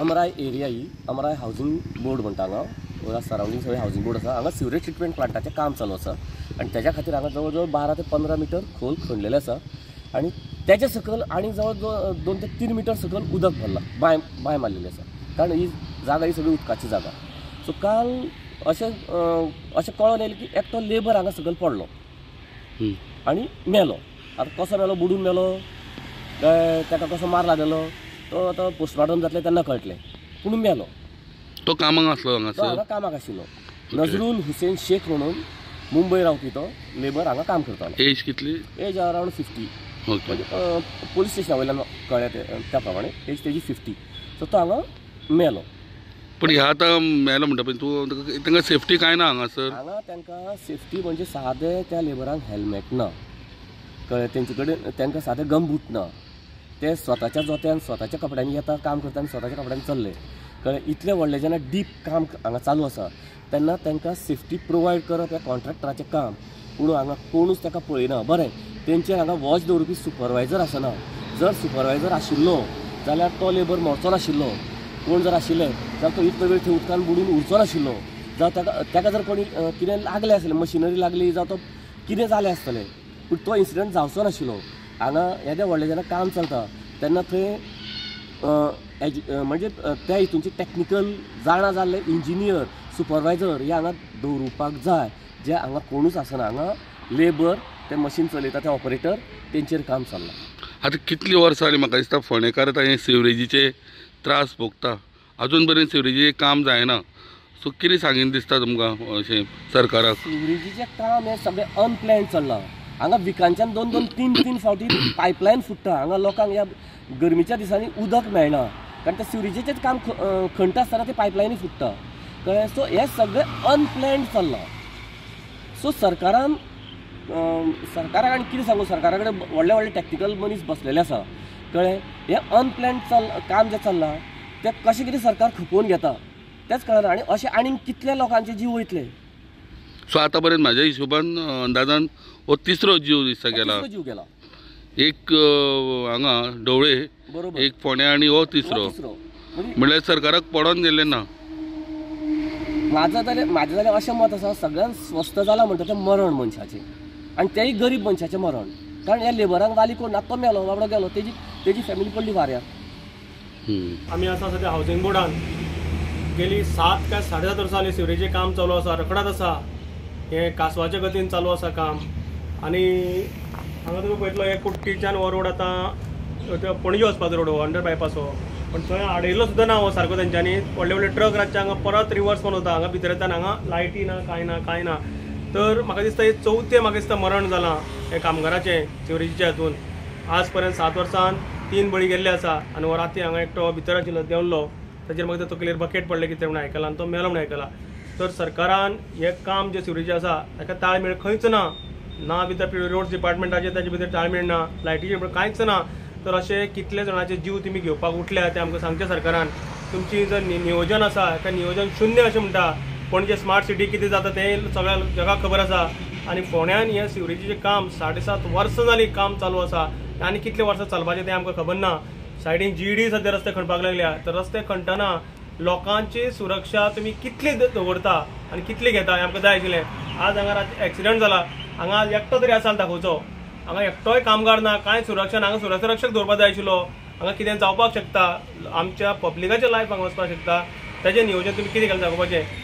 अमराय area ही अमराय housing board म्हणटा हांगा surrounding सगळें हावजींग बोर्ड आसा. हांगा सिवरेज ट्रिटमेंट प्लांटाचें काम चालू आसा आनी तेज्या खातीर हांगा जवळ जवळ 12 ते 15 मिटर खोल खणलेलें आसा आनी तेज्या सकयल आनी जवळ जवळ 2 ते 3 मिटर सकयल उदक भरलां, बांय बांय मारलेली आसा, कारण ही जागा ही सगळी उदकाची जागा. सो काल अशें अशें कळोन येयलें की एकटो लेबर हांगा सकयल पडलो आनी मेलो. आतां कसो मेलो, बुडून मेलो काय ताका कसो मार लागलेलो तो आतां पोस्टमार्टम जातलें तेन्ना कळटलें, पूण मेलो. तो कामाक आसलो हांगा? तो हांगा कामाक आशिल्लो. नजरुल हुसेन शेख म्हणून मुंबय रावपी तो लेबर हांगा काम करतालो. एज कितली? Age around 50. म्हणजे पोलीस स्टेशना वयल्यान कळ्ळें त्या प्रमाणे एज तेजी 50. सो तो हांगा मेलो. पण ह्या आतां मेलो म्हणटा पळय तूं, तांकां सेफ्टी कांय ना हांगासर? हांगा तांकां सेफ्टी म्हणजे सादें त्या लेबरांक हेल्मेट ना, कळ्ळें, तेंचे कडेन तांकां सादें गमबूट ना. ते स्वताच्या जोत्यान स्वताच्या कपड्यांनी येता, काम करता आनी स्वताच्या कपड्यांनी चल्ले, कळ्ळें. इतलें व्हडलें जेन्ना डीप काम हांगा चालू आसा तेन्ना तांकां सेफ्टी प्रोवायड करप हें कॉन्ट्रॅक्टराचें काम, पूण हांगा कोणूच ताका पळयना. बरें, तेंचेर हांगा वॉच दवरपी सुपरवायजर आसना. जर सुपरवायजर आशिल्लो जाल्यार तो लेबर मरचो नाशिल्लो. कोण जर आशिल्ले जाल्यार तो इतलो वेळ थंय उदकान बुडून उरचो नाशिल्लो. जावं ताका ताका जर कोणी कितें लागलें आसलें, मशिनरी लागली, जावं तो कितें जालें आसतलें, पूण तो इन्सिडंट जावचो नाशिल्लो. हांगा येदें व्हडलें जेन्ना काम चलता तेन्ना थंय म्हणजे त्या हितूनचे टॅक्निकल जाणा जाल्ले इंजिनियर सुपरवायजर हे हांगा दवरुपाक जाय, जे हांगा कोणूच आसना. हांगा लेबर ते मशीन चलयता ते ऑपरेटर तेंचेर काम चल्लां. आतां कितलीं वर्सां जालीं म्हाका दिसता फोंडेकार आतां हे सिवरेजीचे त्रास भोगता, अजून पर्यंत सिवरेजीचें काम जायना. सो कितें सांगीन दिसता तुमकां अशें सरकाराक? सिवरेजीचें काम हें सगळें अनप्लॅन चल्लां. हांगा विकांच्यान 2 2 3 3 फावटी पायपलायन फुट्टा. हांगा लोकांक ह्या गरमीच्या दिसांनी उदक मेळना, कारण ते सिवरेजीचेंच काम खणटा आसतना ते पायपलायनी फुट्टा, कळ्ळें. सो हें सगळें अनप्लॅन चल्लां. सो सरकारान सरकाराक आनी कितें सांगू, सरकारा कडेन व्हडले व्हडले टॅक्निकल मनीस बसलेले आसा, कळ्ळें. हें अनप्लॅन काम जें चल्लां तें कशें कितें सरकार खपोवन घेता तेंच कळना. आनी अशें आनीक कितले लोकांचे जीव वयतले. सो आतां पर्यंत म्हाज्या हिशोबान अंदाजान हो तिसरो जीव दिसता गेला. जीव गेला एक हांगा ढवळे, बरोबर, एक फोंड्या आनी हो तिसरो. म्हणल्यार सरकाराक पडोन गेल्लें ना. म्हाजें जाल्यार अशें मत आसा, सगळ्यांत स्वस्त जालां म्हणटा तें मरण मनशाचें, आनी तेंय गरीब मनशाचें मरण. कारण ह्या लेबरांक वाली कोण ना, तो मेलो बाबडो गेलो, तेजी फॅमिली पडली वाऱ्यार. आमी आसा सद्या हावजींग बोर्डान गेली 7 काय 7.5 वर्सां जालीं सिवरेजीचें काम चालू आसा, रखडात आसा, हें कासवाच्या गतीन चालू आसा काम. आनी हांगा तुमी पळयतलो हे कुट्टीच्यान हो रोड आतां पणजे वचपाचो रोड हो अंडर बायपास हो, पण थंय आडयलो सुद्दां ना हो सारको तेंच्यांनी. व्हडले व्हडले ट्रक रातचे हांगा परत रिवर्स करून वता, हांगा भितर येता, हांगा लायटी ना, कांय ना, कांय ना. तर म्हाका दिसता हे चवथें म्हाका दिसता मरण जालां हे कामगाराचें सिवरेजीच्या हातून. आज पर्यंत 7 वर्सान 3 बळी गेल्ले आसा. आनी हो राती हांगा एकटो भितर आशिल्लो देंवलो, ताचेर म्हाका तकलेर बकेट पडलें कितें म्हणून आयकलां आनी तो मेलो म्हणून आयकलां. तर सरकारान हें काम जें सिवरेजीचें आसा ताका ताळमेळ खंयच ना, ना भितर रोड्स डिपार्टमेंटाचेर ताचे भितर ताळमेळ ना, लायटीचेर कांयच ना. तर अशें कितले जाणांचे जीव तुमी घेवपाक उठल्या तें आमकां सांगचें सरकारान. तुमची जर नियोजन आसा त्या नियोजन शून्य अशें म्हणटा. पणजे स्मार्ट सिटी कितें जाता तें सगळ्या जगाक खबर आसा. आनी फोंड्यान हें सिवरेजीचें काम 7.5 वर्सां जालीं काम चालू आसा आनी कितले वर्सां चलपाचें तें आमकां खबर ना. सायडीन जीडी सद्या रस्ते खणपाक लागल्या, तर रस्ते खणटना लोकांची सुरक्षा तुमी कितली दवरता आनी कितली घेता हें आमकां जाय आशिल्लें. आज हांगा राती एक्सिडंट जाला, हांगा एकटो तरी आसा दाखोवचो, हांगा एकटोय कामगार ना, कांय सुरक्षा ना. हांगा सुरक्षा रक्षक दवरपाक जाय आशिल्लो. हांगा कितें जावपाक शकता, आमच्या पब्लिकाचें लायफ हांगा वचपाक शकता, ताजें नियोजन तुमी कितें केलें दाखोवपाचें.